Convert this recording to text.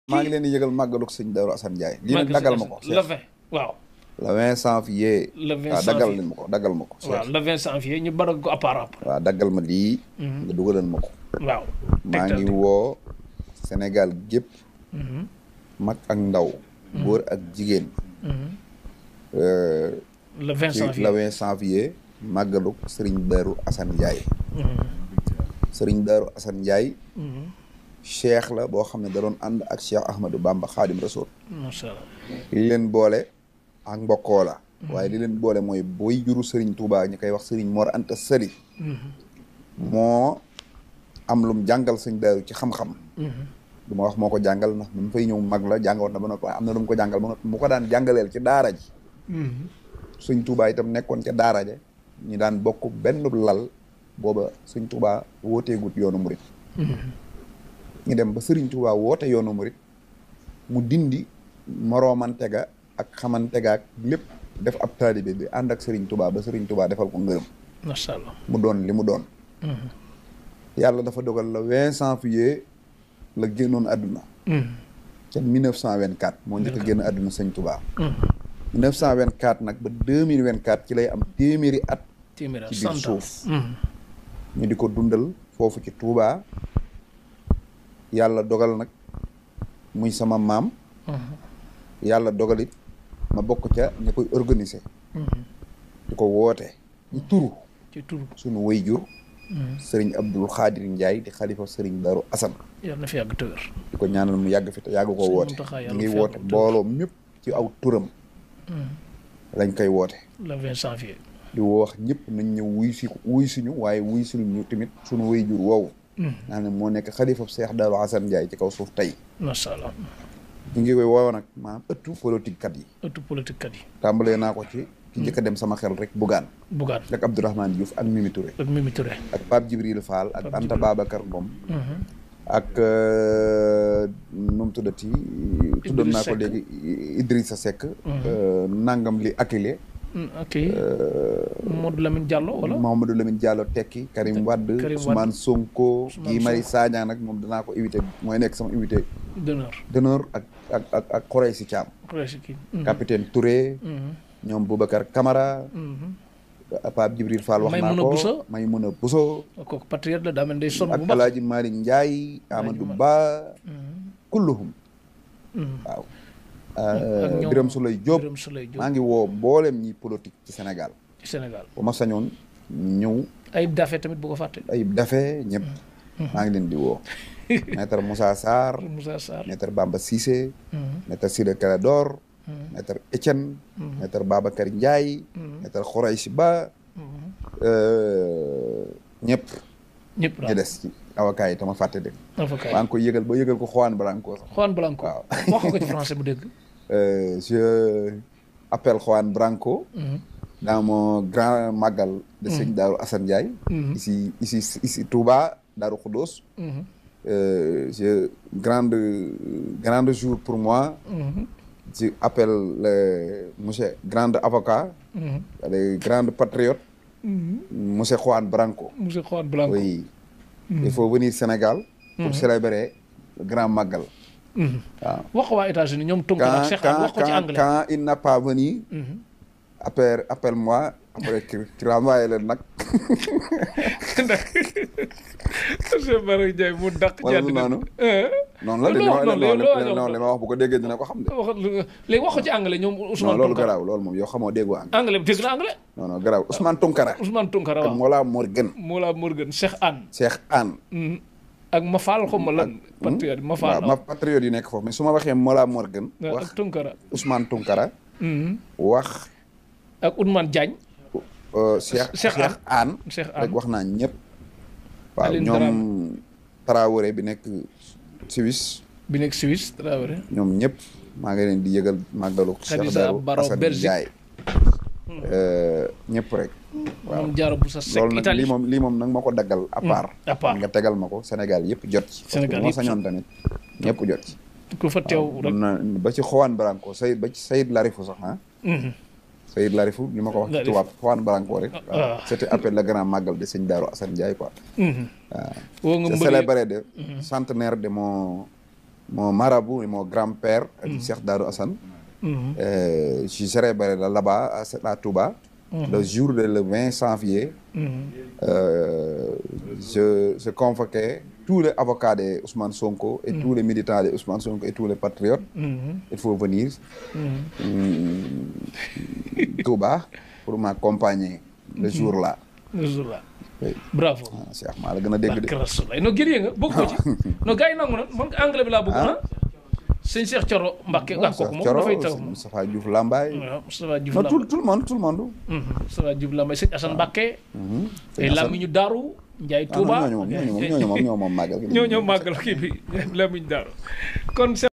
maa ngi leen di yëgal màggalug sëñ Darou Assane Ndiaye. lii nag daggal ma ko. le 20 waaw. le 20 janvier. le 20 waaw janvier daggal leen ma ko daggal ma ko. waaw le 20 janvier ñu baral ko à part. waaw daggal ma lii. nga dugalal ma ko. waaw. maa ngi woo Sénégal gépp mag ak ndaw. góor ak jigéen. le 20 janvier le 20 janvier. màggalug sëriñ Darou Assane Ndiaye. sëriñ Darou Assane Ndiaye. cheikh la boo xam ne da doon ànd ak Cheikh Ahmadou Bamba Xaadim Rasul. macha allah. li leen boole ak mbokkoo la. waaye li leen boole mooy booy juru Serigne Touba ñu koy wax Serigne Mor Anta Sali. moo am lum jàngal sëñ Daaru ci xam-xam. du ma wax moo ko jàngal ndax mu fay ñëw mag la jàngoon na ba noppi am na lu mu ko jàngal ba noppi mu ko daan jàngaleel ci daara ji. sëñ Touba itam nekkoon ca daara ja ñu daan bokk benn lal booba sëñ Touba wooteegut yoonu murit. ñu dem ba Serigne Touba woote yoonu murit mu dindi moroomante ga ak xamante ga ak lépp def ab taalibe bi ànd ak Serigne Touba ba Serigne Touba defal ko ngërëm. macha allah mu doon li mu doon. yàlla dafa dogal la 20 janvier la génnoon àdduna. ca 1924 moo njëkk a génn àdduna sëñ Touba. 1924 nag ba 2024 ci lay am téeméeri at. ci biir suuf. ñu di ko dundal foofu ci Touba. yàlla dogal nag muy sama maam. yàlla dogal it ma bokk ca ña koy organiser. di ko woote. ci turu sunu wayjur. sëriñ Abdul Xaadir Ndiaye di xalifa sëriñ Darou Assane. yàlla na fi yàgg te wér. di ko ñaanal mu yàgg fi te yàgg ko woote. ñu ngi woote mbooloo mépp ci aw turam. lañ koy woote. le 20 janvier. di wax ñëpp nañ ñëw wuy suñu waaye wuy suñu tamit sunu wayjur woowu. naa ne moo nekk xalifa Cheikh Darou Assane Ndiaye ci kaw suuf tey. macha allah. ñu ngi koy woo nag maanaam ëttu politique kat yi. ëttu politique kat yi. tàmbalee naa ko ci. ki njëkk a dem sama xel rek Bougane. ak Abdourahmane Diouf ak Mimi Touré. ak Pape Djibril Fall ak Anta Babacar Ngom. ak nu mu tuddati. tuddoon naa ko léegi Idrissa Seck. nangam li Akile. ok Mamadou Lamine Diallo wala. Mamadou Lamine Diallo tekki Karim Wade. Ousmane Sonko. Guy Marius Sagna nag moom danaa ko invité mooy nekk sama invité. d'honneur ak Khoureychi Thiam. capitaine Touré. ñoom Boubacar Camara. Pape Djibril Fall wax naa ko Maymouna Bousso. kooku patriote la daa mel day sonn bu ak Alaaji Malick Ndiaye. Amadou Ba. kulluhum. waaw. Birame Souleye Diop maa ngi woo mboolem ñi politique ci Sénégal. bu ma sañoon ñëw. Ayib Daffé tamit bu ko fàtte. Ayib Daffé ñëpp. maa ngi leen di woo. maître Moussa Sarr. maître Bamba Cissé. maître Sidé Clédor. maître Etienne. maître Babacar Ndiaye. maître Khoureychi Ba. ñëpp. ñëpp ñu des ci avocat yi tama fàtte dégg. avocat yi maa ngi koy yëgal ba yëgal ko Juan Branco sax. Juan Branco waaw wax ko ci français bu dégg. je appelle Juan Branco. dans mon grand magal de sëñ Darou Assane Ndiaye. ici Touba Darou Khoudoss. je grande jour pour moi. je appelle monsieur grand avocat. le grand patriote. monsieur Juan Branco. monsieur Juan Branco oui. il faut venir Sénégal. pour célébrer le grand magal. waaw wax ko waa États-Unis ñoom Tunkara ak Cheikh wax ko ci anglais. quand il n'a pas venu. appelle-moi après tu renvoies leen nag. monsieur Bara Ndiaye mu dàq. wala noonu. noonu la li ma wax bu ko déggee dina ko xam de. léegi wax ko ci anglais ñoom Ousmane Tunkara. loolu garaaw loolu moom yow xamoo déggoo anglais. anglais bi dégg na anglais. non non garaaw Ousmane Tunkara. waaw ak Mola Morgan. Cheikh Anne. ak Mafal xaw ma lan. patriote Mafal waaw patriote yi nekk foofu mais su ma waxee Mola Morgan. wax ak Tunkara. Ousmane Tunkara. wax. ak Ousmane Diagne. Cheikh Anne. rek wax naa ñëpp. waaw ñoom Traoré bi nekk Suisse. Traoré. ñoom ñëpp maa ngi leen di yëgal màggalu Cheikh Darou Assane Ndiaye. ñëpp rek. waaw moom jaaro bu sa sekk Italie lii moom nag ma ko daggal à part. nga tegal ma ko Sénégal yëpp jot ci. Sénégal yëpp sañoon tamit ñëpp jot ci. ku fa teew rek ba ci Juan Branco ba ci Sayid Larifou sax ah. Sayid Larifou li ma ko wax ci tubaab Juan Branco rek. waaw c'était appelé le grand magal de sëñ Darou Assane Ndiaye quoi. woo nga c'est célébré de centenaire de mon mon marabout et mon grand-père, Cheikh Darou Hassan. Je célébrais là-bas, à Touba, le jour le 20 janvier. Je convoquais tous les avocats de Ousmane Sonko et tous les militants de Ousmane Sonko et tous les patriotes. Il faut venir Touba pour m'accompagner le jour-là. Le jour-là. Bravo. Cheikh maa la gën a dégg de. no gëree nga bokk ko ci no gars yi nangu na man anglais bi laa bëgg na sëñ Cheikh Thioro Mbacké nga kooku moom dafay taw Moustapha Diouf Lambaye. waaw Moustapha Diouf Lambaye tout le monde. Moustapha Diouf Lambaye sëñ Assane Mbacké. et Lamine Darou Ndiaye Touba. ñooñu moom màggal. ñoo màggal kii bi Lamine Darou kon.